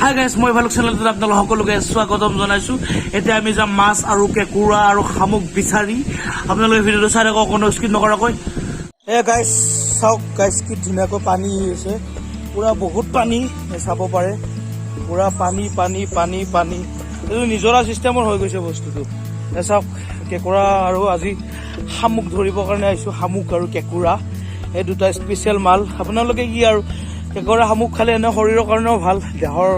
Hi guys, মই ভালুক চেনেলটোত আপোনালোক সকলোকে স্বাগতম জনাইছো। এতিয়া আমি যাম মাছ আৰু কেঁকুৰা আৰু শামুক বিচাৰি। আপোনালোকে ভিডিঅ'টো চাই থাকক অকণো স্কিপ নকৰাকৈ। এ গাইছ, চাওক গাইছ, কি ধুনীয়াকৈ পানী হৈছে। পুৰা বহুত পানী, এই চাব পাৰে, পুৰা পানী পানী পানী পানী। এইটো নিজৰা চিষ্টেমৰ হৈ গৈছে বস্তুটো। এই চাওক, কেঁকুৰা আৰু আজি শামুক ধৰিবৰ কাৰণে আহিছো। শামুক আৰু কেঁকুৰা, এই দুটা স্পেচিয়েল মাল। আপোনালোকে কি আৰু কেঁকুৰা শামুক খালে এনে শৰীৰৰ কাৰণেও ভাল, দেহৰ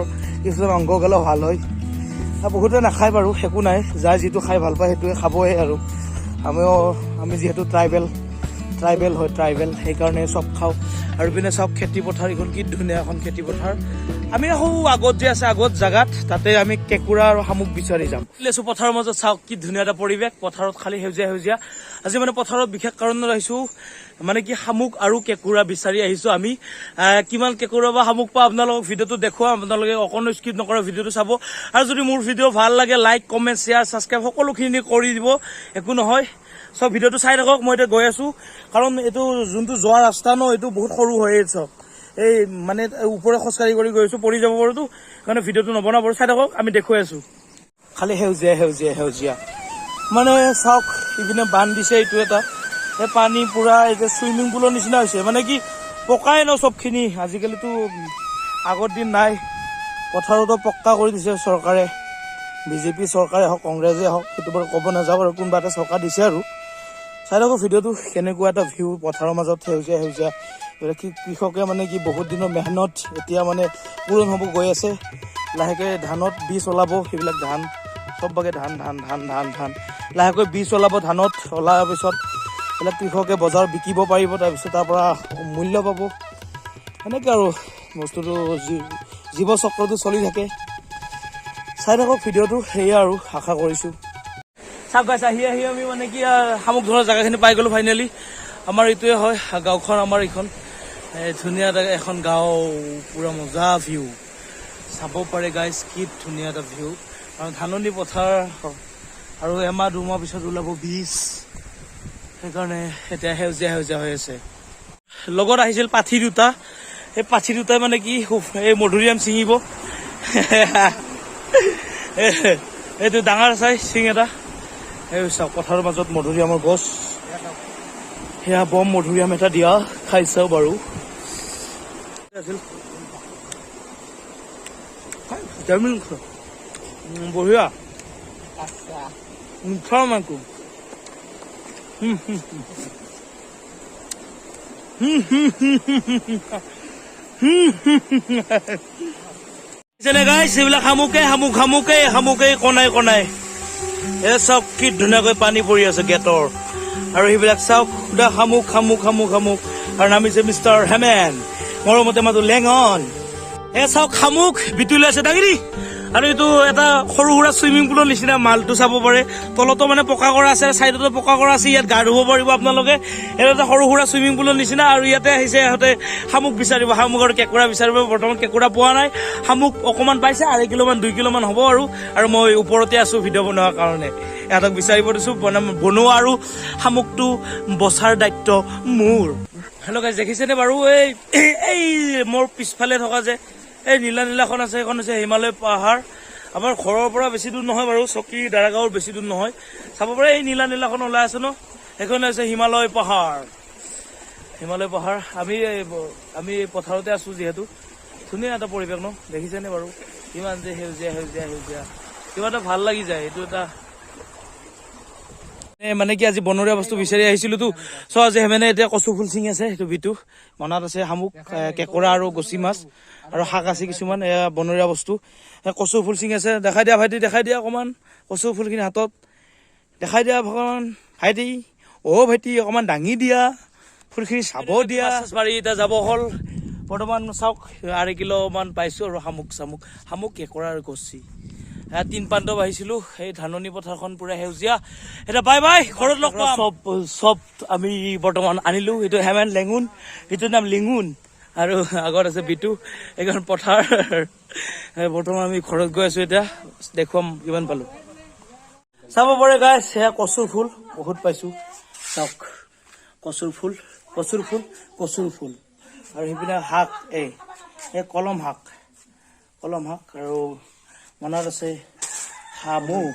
কিছুমান অংগগেলাও ভাল হয়। আৰু বহুতে নাখায় বাৰু, একো নাই, যাৰ যিটো খাই ভাল পায় সেইটোৱে খাবই। আৰু আমি যিহেতু ট্ৰাইবেল ট্ৰাইবেল হয়, ট্ৰাইবেল, সেইকাৰণে চব খাওঁ। আৰু পিনে চাওক খেতি পথাৰ, এইখন কি ধুনীয়া এখন খেতি পথাৰ। আমি সৌ আগত যে আছে আগত জাগাত, তাতে আমি কেঁকুৰা আৰু শামুক বিচাৰি যাম। লেচু পথাৰৰ মাজত চাওক কি ধুনীয়া এটা পৰিৱেশ। পথাৰত খালি সেউজীয়া সেউজীয়া। আজি মানে পথাৰত বিশেষ কাৰণত আহিছো, মানে কি শামুক আৰু কেঁকুৰা বিচাৰি আহিছো আমি। কিমান কেঁকুৰা বা শামুক পাওঁ আপোনালোকক ভিডিঅ'টো দেখুৱাম। আপোনালোকে অকণো স্কিপ নকৰা ভিডিঅ'টো চাব। আৰু যদি মোৰ ভিডিঅ' ভাল লাগে, লাইক, কমেণ্ট, শ্বেয়াৰ, ছাবস্ক্ৰাইব সকলোখিনি কৰি দিব, একো নহয়। চব ভিডিঅ'টো চাই থাকক। মই এতিয়া গৈ আছো, কাৰণ এইটো যোনটো যোৱা ৰাস্তা ন, এইটো বহুত সৰু হয়। এই চাওক, এই মানে ওপৰে খোজকাঢ়ি কৰি গৈ আছো, পৰি যাব পাৰোতো, কাৰণে ভিডিঅ'টো নবনাব। চাই থাকক, আমি দেখুৱাই আছো। খালি সেউজীয়া সেউজীয়া সেউজীয়া। মানে চাওক, ইপিনে বান্ধ দিছে এইটো এটা, এই পানী পুৰা এতিয়া চুইমিং পুলৰ নিচিনা হৈছে। মানে কি পকাই ন চবখিনি। আজিকালিতো আগৰ দিন নাই, পথাৰতো পক্কা কৰি দিছে চৰকাৰে। বিজেপি চৰকাৰে হওক, কংগ্ৰেছে হওক, সেইটো বাৰু ক'ব নাযাওঁ আৰু, কোনোবা এটা চৰকাৰ দিছে। আৰু চাই থাকো ভিডিঅ'টো, কেনেকুৱা এটা ভিউ, পথাৰৰ মাজত সেউজীয়া সেউজীয়া। এইবিলাক কি কৃষকে মানে কি বহুত দিনৰ মেহনত এতিয়া মানে পূৰণ হ'ব গৈ আছে। লাহেকৈ ধানত বীজ ওলাব। সেইবিলাক ধান চব বাগে ধান ধান ধান ধান ধান। লাহেকৈ বীজ ওলাব ধানত, ওলাৰ পিছত এইবিলাক কৃষকে বজাৰত বিকিব পাৰিব, তাৰপিছত তাৰ পৰা মূল্য পাব। সেনেকৈ আৰু বস্তুটো জীৱ চক্ৰটো চলি থাকে। চাই থাকক ভিডিঅ'টো, সেয়ে আৰু আশা কৰিছোঁ। চাওক গাইছ, আহি আহি আমি মানে কি শামুক ধৰা জেগাখিনি পাই গ'লো ফাইনেলি। আমাৰ এইটোৱে হয় গাঁওখন। আমাৰ এইখন এই ধুনীয়া এটা এখন গাঁও, পুৰা মজা ভিউ। চাব পাৰে গাইছ, কি ধুনীয়া এটা ভিউ আৰু ধাননি পথাৰ। আৰু এমাহ দুমাহ পিছত ওলাব বীজ, সেইকাৰণে এতিয়া সেউজীয়া সেউজীয়া হৈ আছে। লগত আহিছিল পাঠি দুটা। সেই পাঠি দুটাই মানে কি এই মধুৰিআম ছিঙিব। এইটো ডাঙৰ চাই চিং এটা। এই চাওক, পথাৰৰ মাজত মধুৰিআমৰ গছ। সেয়া বম মধুৰিআম এটা দিয়া, খাই চাওঁ বাৰু। আছিল ভিটামিন, বঢ়িয়া মিঠা মাংস। হুম, হুম, হুম। হুম, হুম, হুম, হুম, হুম, হুম, হুম। যেনে গাইছ, এইবিলাক শামুকে শামুক, শামুকে শামুকে, কণাই কণাই। এই চাওক, কি ধুনীয়াকৈ পানী পৰি আছে গেটৰ। আৰু সেইবিলাক চাওক, সুদা শামুক শামুক শামুক শামুক। আৰু নামিছে মিষ্টাৰ হেমেন, মৰমতে মাতো লেঙন। এ চাওক, শামুক বিতুলি আছে দাঙিৰি। আৰু এইটো এটা সৰু সুৰা চুইমিং পুলৰ নিচিনা মালটো চাব পাৰে। তলতো মানে পকা কৰা আছে, চাইডতো পকা কৰা আছে। ইয়াত গা ধুব পাৰিব আপোনালোকে। এইটো এটা সৰু সুৰা চুইমিং পুলৰ নিচিনা। আৰু ইয়াতে আহিছে ইহঁতে শামুক বিচাৰিব, শামুক আৰু কেঁকুৰা বিচাৰিব। বৰ্তমান কেঁকুৰা পোৱা নাই, শামুক অকণমান পাইছে, 2.5 কিলোমান, 2 কিলোমান হ'ব। আৰু আৰু মই ওপৰতে আছো ভিডিঅ' বনোৱাৰ কাৰণে। ইহঁতক বিচাৰিব দিছো, বনোৱা আৰু শামুকটো বচাৰ দায়িত্ব মোৰ। হেল্ল' গাইজ, দেখিছেনে বাৰু, এই এই মোৰ পিছফালে থকা যে এই নীলা নীলাখন আছে, সেইখন হৈছে হিমালয় পাহাৰ। আমাৰ ঘৰৰ পৰা বেছি দূৰ নহয় বাৰু, চকী দাৰাগাঁৱৰ বেছি দূৰ নহয়। চাব পাৰে, এই নীলা নীলাখন ওলাই আছে ন, সেইখন হৈছে হিমালয় পাহাৰ। হিমালয় পাহাৰ। আমি এই পথাৰতে আছো যিহেতু, ধুনীয়া এটা পৰিৱেশ ন, দেখিছেনে বাৰু? কিমান যে সেউজীয়া সেউজীয়া সেউজীয়া, কিবা এটা ভাল লাগি যায়। এইটো এটা মানে কি আজি বনৰীয়া বস্তু বিচাৰি আহিছিলো তো। চ' আজি হেমেনে এতিয়া কচু ফুল ছিঙি আছে। সেইটো বিটু মনাত আছে শামুক, কেঁকোৰা আৰু গছি মাছ আৰু শাক আছে কিছুমান। এয়া বনৰীয়া বস্তু। এই কচু ফুল ছিঙি আছে। দেখাই দিয়া ভাইটি, দেখাই দিয়া অকণমান কচু ফুলখিনি হাতত দেখাই দিয়া ভগৱান। ভাইটি, অ' ভাইটি, অকণমান দাঙি দিয়া, ফুলখিনি চাব দিয়া। মাৰি এতিয়া যাব হ'ল। বৰ্তমান চাওক, 2.5 কিলোমান পাইছোঁ আৰু শামুক চামুক, শামুক, কেঁকোৰা আৰু গছি। সেয়া তিন পাণ্ডৱ আহিছিলো। সেই ধাননি পথাৰখন পুৰা সেউজীয়া। এতিয়া বাই বাই, ঘৰত লগ পাম। চব চব আমি বৰ্তমান আনিলো। এইটো হেমেন লেঙুন, এইটোৰ নাম লিঙুন আৰু আগত আছে বিটু। এইখন পথাৰ। বৰ্তমান আমি ঘৰত গৈ আছো। এতিয়া দেখুৱাম কিমান পালো। চাব পাৰে গাইছ, সেয়া কচুৰ ফুল বহুত পাইছো। চাওক, কচুৰ ফুল, কচুৰ ফুল, কচুৰ ফুল। আৰু সেইপিনে শাক, এই কলম শাক। কলম শাক আৰু মনত আছে শামুক।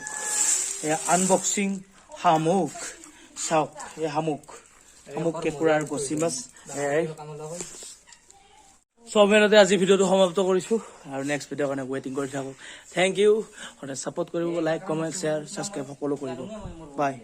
এয়া আনবক্সিং শামুক। চাওক, এই শামুক, শামুক, কেঁকুৰা আৰু গছি মাছ এয়াই। চ' ইমানতে আজি ভিডিঅ'টো সমাপ্ত কৰিছোঁ আৰু নেক্সট ভিডিঅ'ৰ কাৰণে ৱেইটিং কৰি থাকক। Thank U. সদায় ছাপৰ্ট কৰিব, লাইক, কমেণ্ট, শ্বেয়াৰ, ছাবস্ক্ৰাইব সকলো কৰিব। বাই।